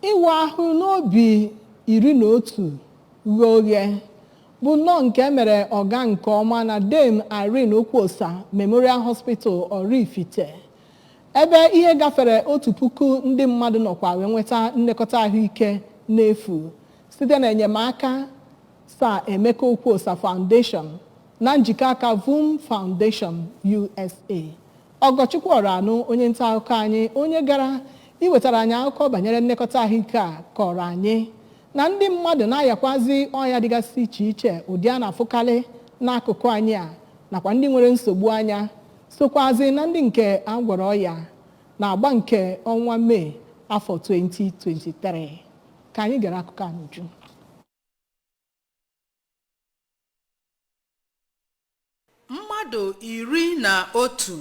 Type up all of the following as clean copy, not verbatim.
Ịwa ahụ n'obi 11 ghe oghe bụ nnọọ nke e mere ọga nke ọma na Dame Irene Okwuosa Memorial Hospital, Oraifite, ebe ihe gafere 1000 ndị mmadụ nọkwa wee nweta nlekọta ahụike n'efu site na enyemaka Sir Emeka Okwuosa Foundation na njikọ aka Voom Foundation USA. Ọgọchukwu Ọranụ, onye nta akụkọ anyị, onye gara iwetara anyị akụkọ banyere nlekọta ahụike a, kọrọ anyị na ndị mmadụ na-ayakwazi ọya dịgasị iche iche ụdị a na-afụkarị n'akụkụ anyị a, nakwa ndị nwere nsogbu anya sokwazi na ndị nke a gwọrọ ọya na-agba nke ọnwa Mee afọ 2023. Ka anyị gere akụkọ a n'uju. Mmadụ 11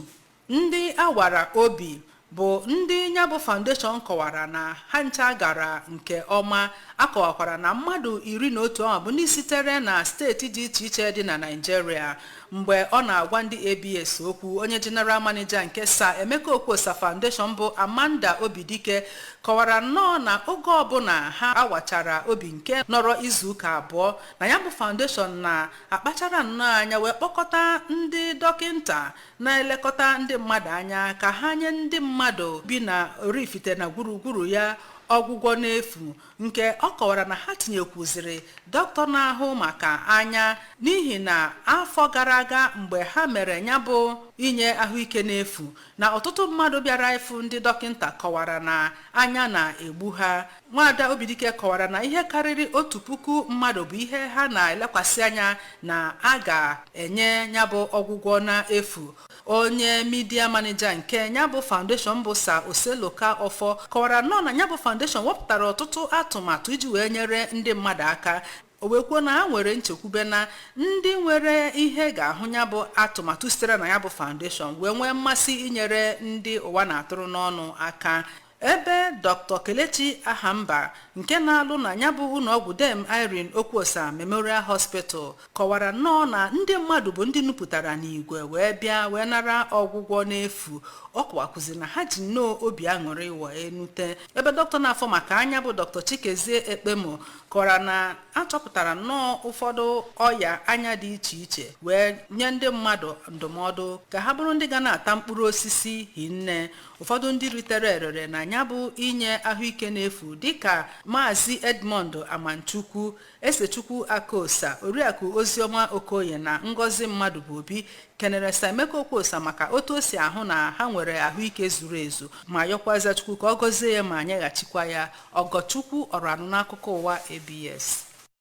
ndị awara obi bụ ndị ya bụ foundation kọwara na ha ncha gara nke ọma. Akọwakwara na mmadụ 11 ahụ bụ ndị sitere na steeti dị iche iche dị na Naịjirịa. Mgbe ọ na-agwa ndị ABS okwu, onye general manager nke Sir Emeka Okwuosa Foundation bụ Amanda Obidike kọwara nnọọ na oge ọbụla ha awachara obi nke nọrọ izuụka 2, na ya bụ foundation na-akpachara nnọọ anya wee kpọkọta ndị dọkịnta na-elekọta ndị mmadụ anya ka ha nye ndị mmadụ bi na Oraifite na gburugburu ya ọgwụgwọ n'efu, nke ọ kọwara na ha tinyekwuziri dọkịta na-ahụ maka anya, n'ihi na afọ gara aga mgbe ha mere ya bụ inye ahụike n'efu, na ọtụtụ mmadụ bịara ịfụ ndị dọkịta kọwara na anya na-egbu ha. Nwaada Obidike kọwara na ihe karịrị 1000 mmadụ bụ ihe ha na-elekwasị anya na a ga-enye ya bụ ọgwụgwọ n'efu. Onye media manager nke ya bụ foundation bụ Sir Oseloka Ọfọ kọwara nnọọ na ya bụ foundation wepụtara ọtụtụ atụmatụ iji wee nyere ndị mmadụ aka. O wee kwuo na ha nwere nchekwube na ndị nwere ihe ga-ahụ ya bụ atụmatụ sitere na ya bụ foundation wee nwee mmasị inyere ndị ụwa na-atụrụ n'ọnụ aka. Ebe Dr. Kelechi Ahamba nke na-alụ na ya bụ ụlọọgwụ Dame Irene Okwuosa Memorial Hospital kọwara nnọọ na ndị mmadụ bụ ndị nupụtara n'igwe wee bịa wee nara ọgwụgwọ n'efu. Ọ kọwakwụziri na ha ji nnọọ obi aṅụrị wee nute. Ebe dọkịta na-afọ maka anya bụ Dr. Chikezie Ekpemo kọwara na achọpụtara nnọọ ụfọdụ ọya anya dị iche iche wee nye ndị mmadụ ndụmọdụ ka ha bụrụ ndị ga na-ata mkpụrụ osisi hinne. Ụfọdụ ndị ritere erere na ya bụ inye ahụike n'efu dịka Maazị Edmond Amanchukwu, Esechukwu Akosa, Oriakụ Oziọma Okoye na Ngozi Mmadụ bụ Obi kenere Sir Emeka Okwuosa maka otu o si ahụ na ha nwere ahụike zuru ezu, ma yọkwazịa Chukwu ka ọ gọzie ya ma nyeghachikwa ya. Ọgọchukwu Ọranụ n'akụkọ ụwa ABS.